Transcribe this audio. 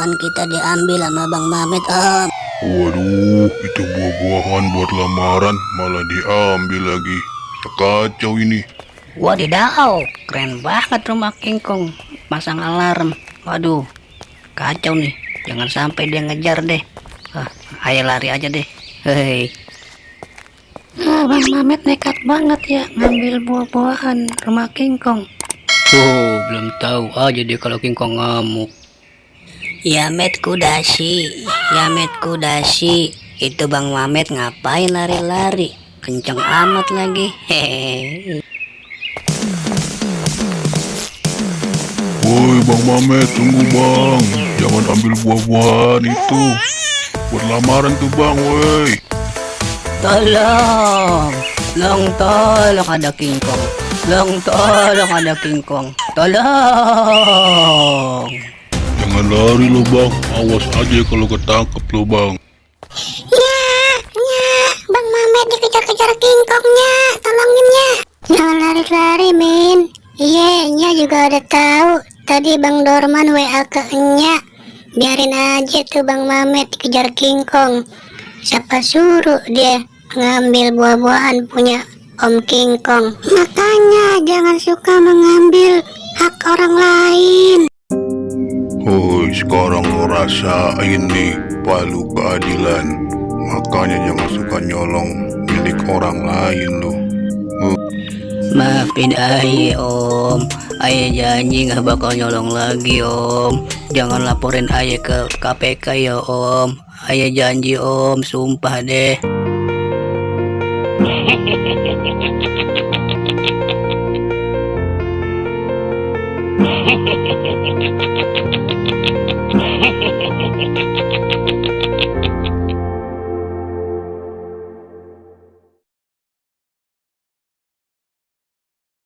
buah-buahan kita diambil sama Bang Mamet, Om. Waduh, itu buah-buahan buat lamaran malah diambil lagi. Kacau ini. Wadidaw, keren banget rumah King Kong. Pasang alarm. Waduh, kacau nih. Jangan sampai dia ngejar deh. Ayo lari aja deh. Hei. Bang Mamet nekat banget ya ngambil buah-buahan rumah King Kong. Oh, belum tahu aja dia kalau King Kong ngamuk. Yamet Kudashi. Itu Bang Mamet ngapain lari-lari? Kenceng amat lagi. Hehehe. Woi Bang Mamet, tunggu Bang. Jangan ambil buah-buahan itu. Buat lamaran tuh Bang, woi. Tolong ada King Kong. Tolong ada King Kong. Tolong. Jangan lari lo Bang. Awas aja kalau ketangkep lo Bang. Bang Mamet dikejar-kejar King Kongnya, tolongin ya. Jangan lari-lari, Min. Iya, Nya juga udah tahu. Tadi Bang Dorman WA ke Nya. Biarin aja tuh Bang Mamet dikejar King Kong. Siapa suruh dia ngambil buah-buahan punya Om King Kong. Makanya jangan suka mengambil hak orang lain. Woi, sekarang lo rasain nih palu keadilan. Makanya jangan suka nyolong milik orang lain lo. Maafin Aye, Om. Aye janji gak bakal nyolong lagi, Om. Jangan laporin Aye ke KPK ya, Om. Aye janji, Om. Sumpah deh.